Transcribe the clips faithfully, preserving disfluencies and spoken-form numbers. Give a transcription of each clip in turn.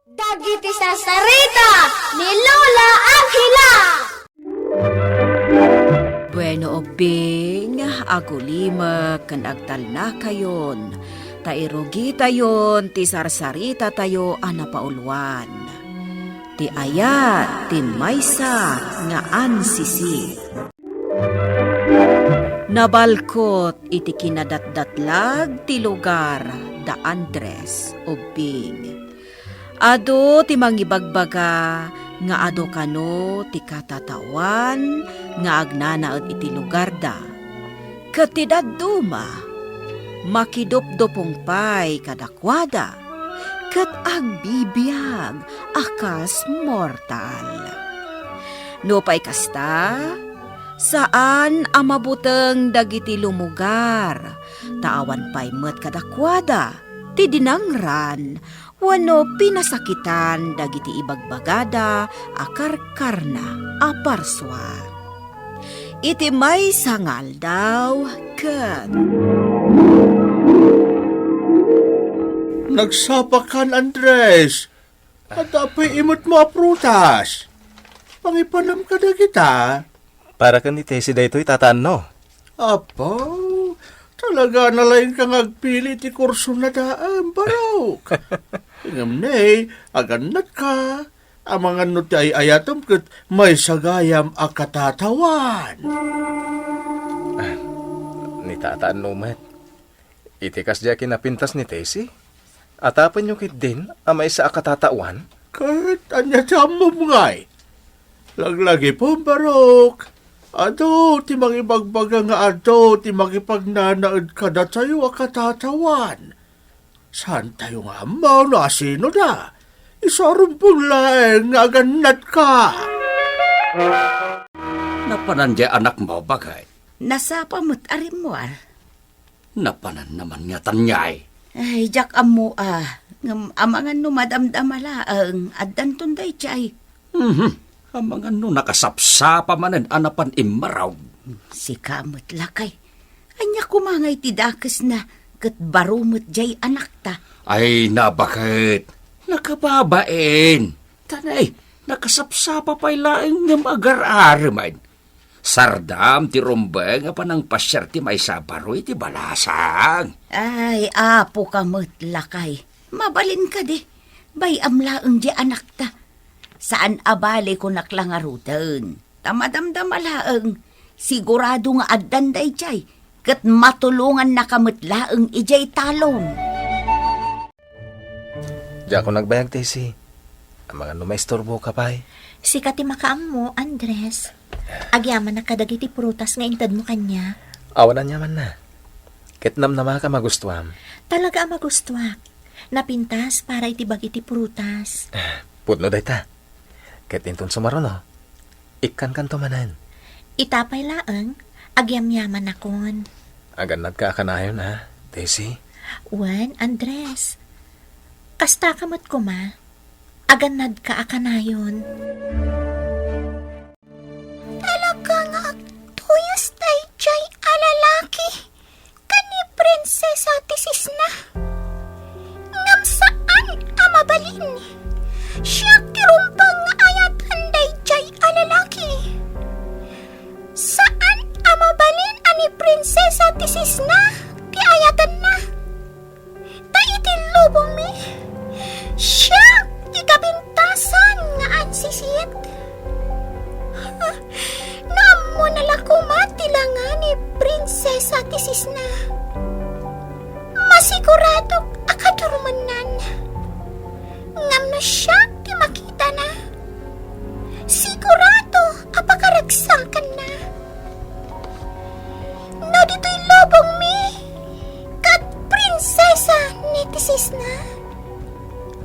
Dagiti sarsarita ni Lola Angela. Bueno, ubbing, agulimek ken agtalnakayon, ta irugitayon ti sarsaritatayo a napauluan. Ti ayat ti maysa nga ansisi. Nabalkot iti kinadatdatlag ti lugar da Andres, ubbing. Adu ti mangibagbaga nga adu kano ti katataoan nga agnanaed iti lugarda. Ket ti dadduma, makidupdupong pay kadakuada, ket agbibiag a kas mortal. Nupay kasta, saan a mabuteng dagiti lumugar, ta awan pay met kadakuada ti dinangran wenno pinasakitan dagiti ibagbagada a karkarna a parsua. Iti maysa nga aldaw ket Nagsapakan, Andres. Adda pay imetmo a prutas. Pangipanam kadagita. Para ken ni Tessie daytoy, Tata Anno. Apo, talaga na laeng ka nga agpili ti kursona daem, Barok. Ngem ne, agannatka. Amangan no ti ay-ayatem ket maysa gayam a katataoan. Ah, ni Tata Anno met. Iti kasdi a kinapintas ni Tessie, atapenyo ketdin a maysa a katataoan? Ket ania ti ammom ngay? Laglagipem, Barok. Adu ti mangibagbaga nga adu ti makipagnanaed kadatayo a katataoan. Saantayo nga ammo no asinoda. Isu a rumbeng laeng nga agannatka. Napanan diay anakmo, baket? Nasapa met a rimmuar. Napanan naman ngatan ngay. Ay, diak ammo a. Ngem amangan no madamdama laeng, addanton daydiay. Mhm. Amangan no nakasapsapa manen a napan immarag. Sika met, lakay. Ania koma ngay ti dakesna ket baro met diay anakta? Ay, nabaket. Nakababain. Tanay, nakasapsapa pay laeng ngem agar-aremen. Sardam ti rumbeng a panangpasiar ti maysa a baro iti balasang. Ay, apoka met, lakay. Mabalin kadi. Bay-am laeng diay anakta. Saan a bale, kunak la ngaruden. Ta madamdama laeng, sigurado nga addan daydiay, ket matulongannaka met laeng idiay talon. Diakon agbayag, Tessie. Amangan no maisturboka pay. Sika ti makaammo, Andres. Agyamanak kadagiti prutas nga intedmo kaniak. Awan aniamanna. Ket namnamaka a magustuam. Talaga a magustuak. Napintas para iti bagi ti prutas. Pudno dayta. Ket inton sumaruno, ikkankanto manen. Ita pay laeng, agyamyamanakon. Agannadka a kanayon, a, Tessie? Wen, Andres. Kastaka met koma. Agannadka a kanayon. Talaga nga agtuyos daydiay a lalaki ken ni Prinsesa ti Sisna. Ngem saan a mabalin. Siak ti rumbeng nga ayatan daydiay a lalaki. Saan a mabalin a ni Prinsesa ti Sisna ti ayatenna. Ta iti lubongmi, siak ti kapintasan nga ansisiet. No ammona la koma ti langa ni Prinsesa ti Sisna, masiguradok a kadurmennan. Ngem no siak ti makitana, sigurado a pakaragsakanna. No ditoy lubongmi ket prinsesa ni ti Sisna,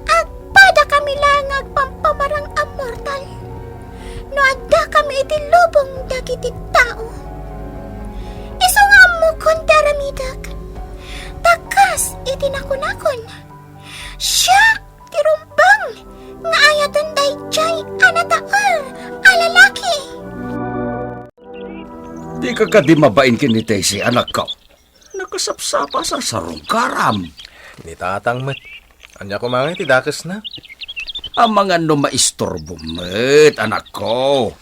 agpadakami la nga agpampamarang a mortal no addakami iti lubong dagiti tao. Isu nga ammokon ti aramidek, ta kas iti nakunakon, siak ti rumbeng nga ayaten daydiay a nataer a lalaki. Dika kadi mabain ken ni Tessie, anakko? Nakasapsapa a sarsarungkaram. Ni tatang met. Ania koma ngay ti dakesna? Amangan no maistorbom met, anakko.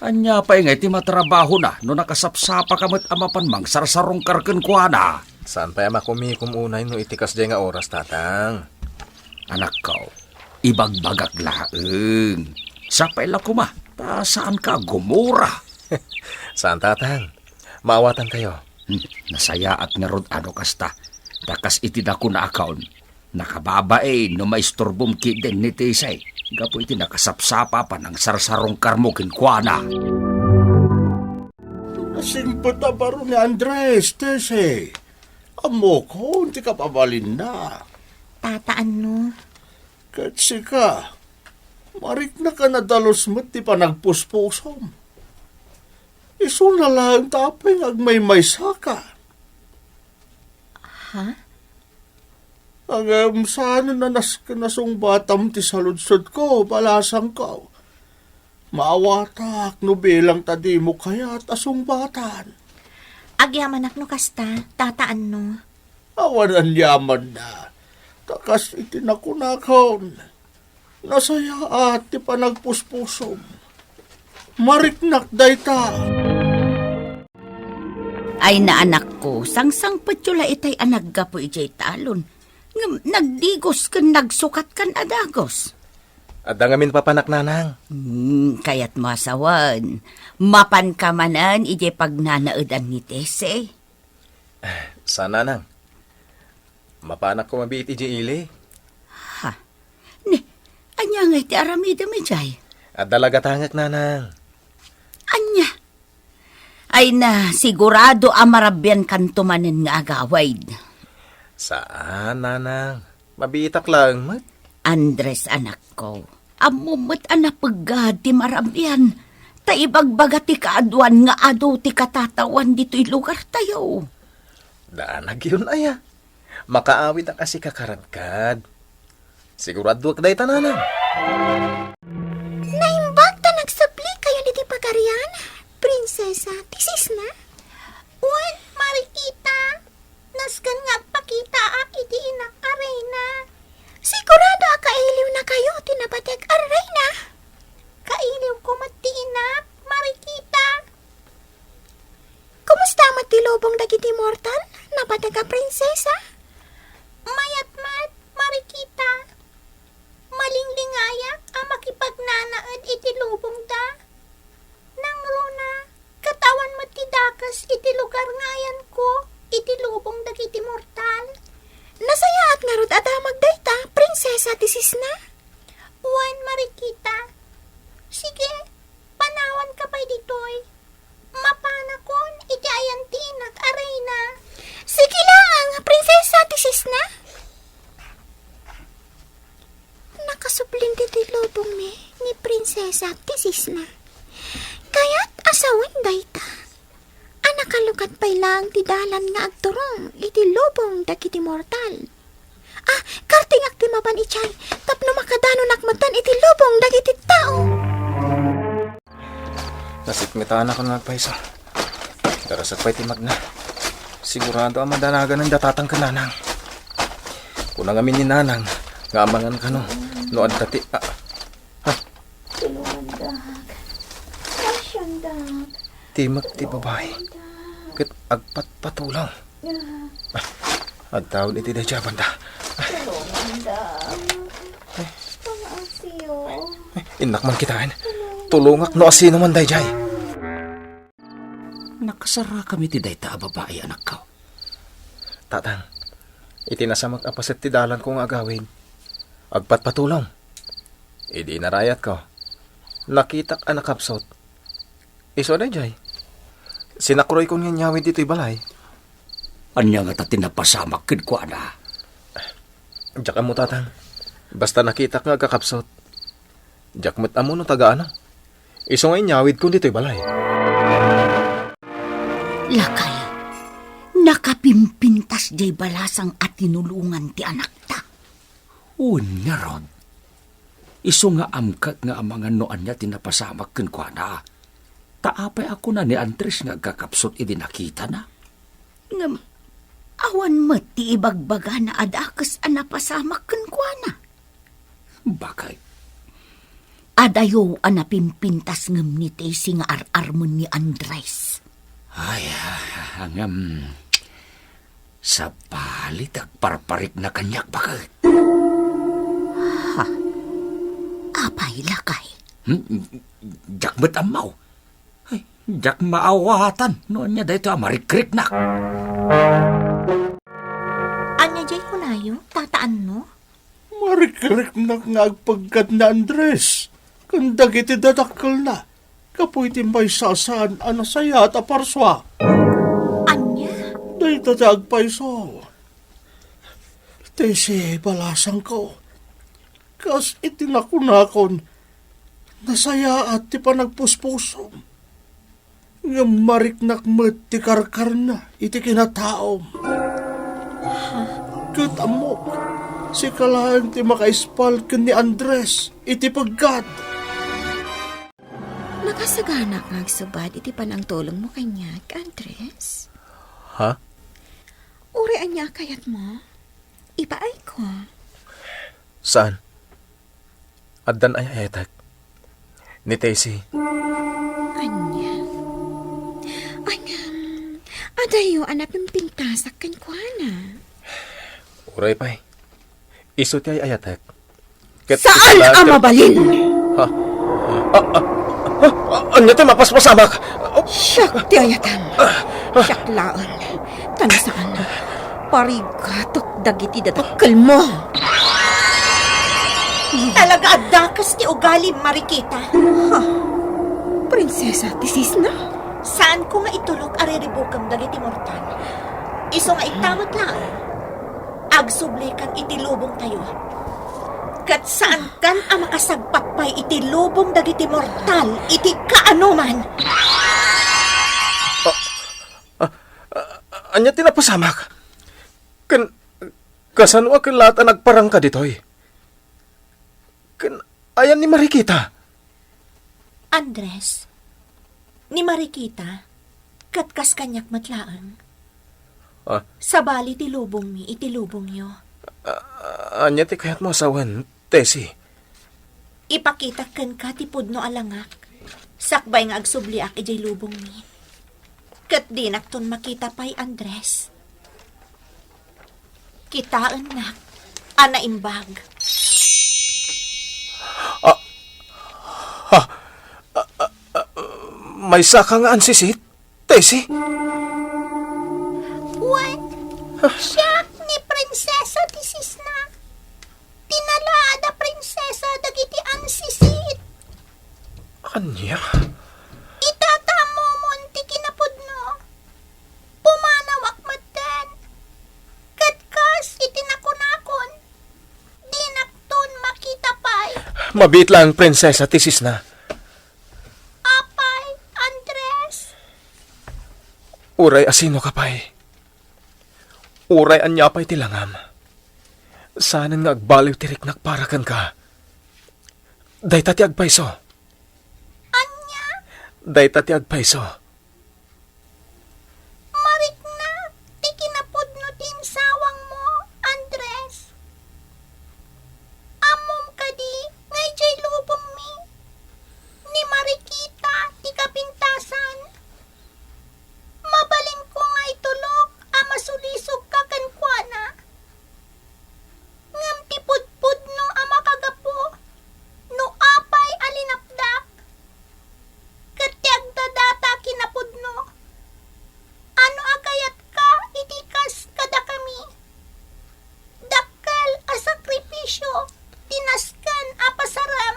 Ania pay ngay ti matrabahona no nakasapsapaka met a mapan mangsarsarungkar kenkuana? Saan pay a makumikom unay no iti kasdiay nga oras, Tatang? Anakko, ibagbagak laeng. Sapay la koma, ta saanka a gumura. Saan, Tatang. Maawatantayo. Hmm, nasayaat ngarud a no kasta. Ta kas iti dakuna a kaon, nakababain no maistorbom ketdin ni Tessie gapu iti nakasapsapa a panangsarsarungkarmo kenkuana. Nasimpet a baro ni Andres, Tessie. Ammokon ti kababalinna. Tata, anno? Ket sika, mariknaka a nadalus met ti panagpuspusom. Isuna laeng ta apay nga agmaymaysaka. Ha? Ngem saan a nasken a sungbatam ti saludsodko, balasangko. Maawatak no bilang ta dimo kayat a sungbatan. Agyamanak no kasta, Tata, anno? Awan aniamanna. Ta kas iti nakunakon, nasayaat ti panagpuspusom. Mariknak dayta. Ay, anakko, sangsangpetyo la itay a naggapu idiay talon. Ngem nagdigos ken nagsukatkan a dagos. Adda ngamin papanak, Nanang. Hmm, kayatmo a sawen, mapanka manen idiay pagnanaedan ni Tessie? Saan, Nanang. Mapanak koma biit idiay ili. Ha? Ni, ania ngay ti aramidem idiay? Adda la gatangek, Nanang. Ania? Ay na, sigurado a marabiankanto manen nga agawid. Saan, Nanang. Mabiitak laeng met. Andres, anakko, ammom met a napeggad ti marabian, ta ibagbaga ti kaaduan nga adu ti katataoan ditoy lugartayo. Daan agyaw aya. Makaawidak a sika karankad. Siguradoak dayta, Nanang. Naimbag ta nagsablikayon iti pagarian, Prinsesa ti Sisna? Wen, Marikita, nasken nga agpakitaak iti innak a reyna. Sigurado a kailiwnakayo ti napateg a reyna? Kailiwko met ti innak, Marikita. Kumusta met ti lubong dagiti mortal, napateg a prinsesa? Mayat met, Marikita. Malinglingayek a makipagnanaed iti lubongda. Nangruna, ket awan met ti dakes iti lugar nga ayanko iti lubong dagiti mortal. Nasayaat ngarud a damag dayta, Prinsesa ti Sisna? Wen, Marikita. Sige, panawanka pay ditoy. Mapanakon iti ayan ti innak a reyna. Sige laeng, Prinsesa ti Sisna. Nakasublin ditoy lubongmi ni Prinsesa ti Sisna. Kayat a sawen dayta a nakalukat pay laeng ti dalan nga agturong iti lubong dagiti mortal. Ah, kartingak ti mapan idiay tapno makadanonak metten iti lubong dagiti tao. Nasikmitanak nga agpayso. Darasak pay ti magna. Sigurado a madanagan dayta tatang ken nanang. Kuna ngamin ni nanang nga amangan kano no adda ti, ah, ha? Tulongandak. Pasyandak. Timek ti babai. Tulongandak. Ket agpatpatulaw. Ah. Agtaud iti dayta a banda. Tulongandak. Pangasiyo. Innak man kitaen. Tulongak no asino man daydiay. Nakasarakam iti dayta a babai, anakko. Tatang, iti nasamak a paset ti dalanko nga agawid, agpatpatulong. Idi inarayatko, nakitak a nakapsut. Isu a daydiay. Sinakroykon nga inyawid ditoy balay. Ania ngata ti napasamak kenkuana? Diak ammo, Tatang. Basta nakitak nga agkakapsut. Diak met ammo no taga ano. Isu nga inyawidkon ditoy balay. Lakay, nakapimpintas diay balasang a tinulongan ti anakta. Wen ngarud, isu nga amkak nga amangan no ania ti napasamak kenkuana. Ta apay a kuna ni Andres nga agkakapsut idi nakitana? Ngem, awan met ti ibagbagana a dakes a napasamak kenkuana. Bakit? Adayo a napimpintas ngem ni Tessie nga ar-armen ni Andres. Ay, ah, ngem, sabali ti agparparikna kaniak baket. Ha? Apay, lakay? Hmm? Diak met ammo. Ay, diak maawatan no ania daytoy a marikriknak. Ania jay kunayo, tataanno? Marikriknak nga agpeggad ni Andres ken dagiti dadakkelna gapu iti maysa a saan a nasayaat a parsua. Ania? Dayta ti agpayso. Tessie, balasangko, kas iti nakunakon, nasayaat ti panagpuspusom. Ngem mariknak met ti karkarna iti kinataom. Ha? Ket ammok, sika laeng ti makaispal ken ni Andres iti peggad. Nakasaganak nga agsubad iti panangtulongmo kaniak, Andres. Ha? Uray ania a kayatmo? Ipaayko. Saan? Addan ay-ayatek. Ni Tessie. Ania? Ania? Adayo a napimpintasak kenkuana. Uray pay. Isu ti ay-ayatek. Ket saan a mabalin? Ha? Ah, ah, ah, ah, ania ti mapaspasamak? Siak ti ayatem. Siak laeng. Tan saan, parigatok dagiti dadakkelmo. Talaga a dakes ti ugalim, Marikita. Ha? Prinsesa ti Sisna? Saanko nga itulok a riribukem dagiti mortal. Isu nga ita met laeng, agsublikan iti lubongtayo. Ket saankan a makasagpat pay iti lubong dagiti mortal iti kaanoman. Ah, ah, ania ti napasamak? Ken, kasano a ket laat a nagparangka ditoy? Ken, ayan ni Marikita? Andres, ni Marikita, ket kas kaniak met laeng. Ah. Sabali ti lubongmi iti lubongyo. Ah, ania ti kayatmo a sawen, Tessie? Ipakitak kenka ti pudno a langak, sakbay nga agsubliak idiay lubongmi. Ket dinakton makita pay, Andres. Kitaennak a naimbag. Ah, ha? Ah, ah, ah, maysaka nga ansisit, Tessie? Wen, siak ni Prinsesa ti Sisna. Ti nalaad a prinsesa dagiti ansisit. Ania? Ita ti ammomon ti kinapudno. Pumanawak metten. Ket kas iti nakunakon, dinakton makita pay. Mabiit laeng, Prinsesa ti Sisna. Apay, Andres? Uray asinoka pay. Uray ania pay ti langam. Saanen nga agbaliw ti riknak para kenka. Dayta ti agpayso. Ania? Dayta ti agpayso. Marikna ti kinapudno ti insawangmo, Andres. Ammom kadi nga idiay lubongmi, ni Marikita ti kapintasan? Mabalinko nga itulok a masulisogka kenkuana. Ngem ti pudpudno a makagapu no apay a linapdak, ket ti agdadata kinapudno. Ano a kayatka iti kas kadakami? Dakkel a sakripisio ti nasken a pasarem.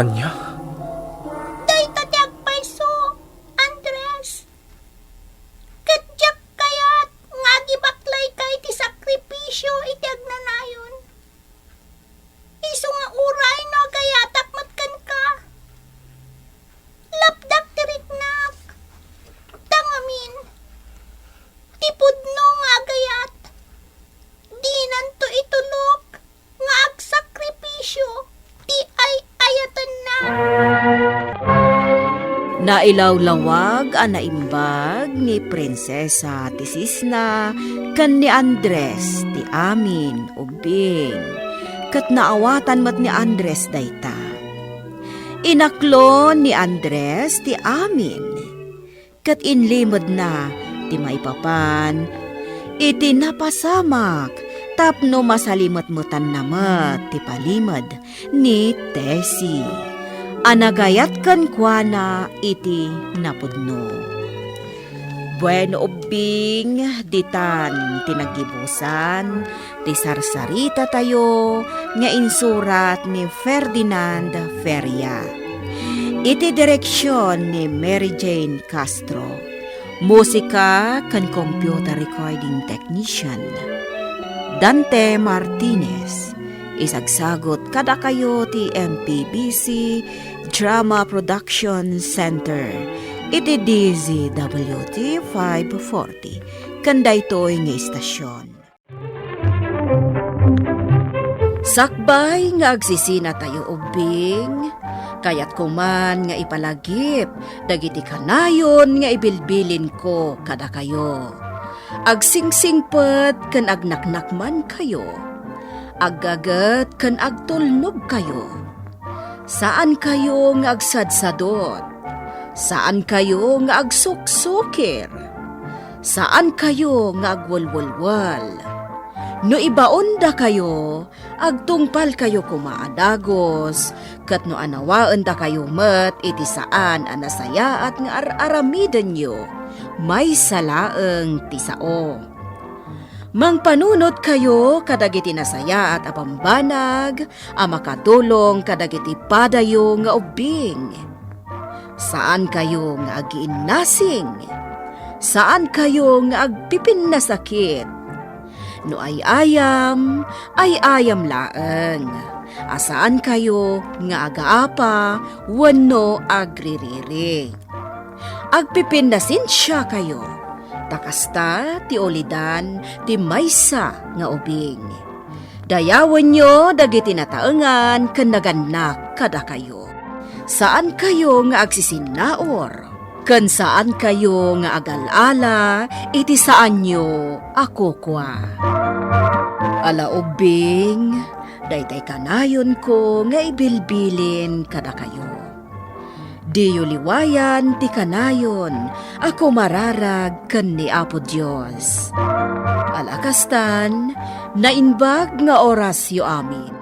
Ania? Dayta ti agpayso, Andres. Ket diak kayat nga agibaklayka iti sakripisio iti agnanayon. Isu nga uray no agayatak met kenka, lapdak ti riknak. Ta ngamin, ti pudno nga agayat, dinanto itulok nga agsakripisio ti ay-ayatenna. Nailawlawag a naimbag ni Prinsesa ti Sisna ken ni Andres ti amin ubbing. Ket naawatan met ni Andres dayta. Inaklon ni Andres ti amin, ket inlimedna ti maipapan iti napasamak tapno masalimetmetanna met ti palimed ni Tessie a nagayat kenkuana iti napudno. Bueno, ubbing, ditan ti naggibusan ti sarsarita tayo nga insurat ni Ferdinand Feria. Iti direksyon ni Mary Jane Castro. Musika ken computer recording technician, Dante Martinez. Isagsagot kadakayo ti M P B C Drama Production Center iti D Z W T five forty ken daytoy nga istasyon. Sakbay nga agsisina tayo ubbing, kayatko man nga ipalagip dagiti kanayon nga ibilbilinko kadakayo. Agsingsingpet ken agnaknakmankayo. Aggaget ken agtulnogkayo. Saankayo nga agsadsadot. Saankayo nga agsuksukir. Saankayo nga agwelwelwel. No ibaondakayo, agtungpalkayo koma a dagus, ket no anawaendakayo met iti saan a nasayaat nga ar-aramidenyo, maysa laeng ti sao. Mangpanunotkayo kadagiti nasayaat a bambanag a makatulong kadagiti padayo nga ubbing. Saankayo nga agiinnasing. Saankayo nga agpipinnasakit. No ay-ayam, ay-ayam laeng. A saankayo nga agaapa wenno agririri. Agpipinnasensiakayo, ta kasta ti ulidan ti maysa nga ubing. Dayawenyo dagiti nataengan ken nagannak kadakayo. Saankayo nga agsisinnaur, ken saankayo nga agal-ala iti saanyo a kukua. Ala ubbing, daytay kanayonko nga ibilbilin kadakayo. Diyo liwayan ti kanayon a kumararag ken ni Apo Dios. Ala kastan, naimbag nga orasyo amin.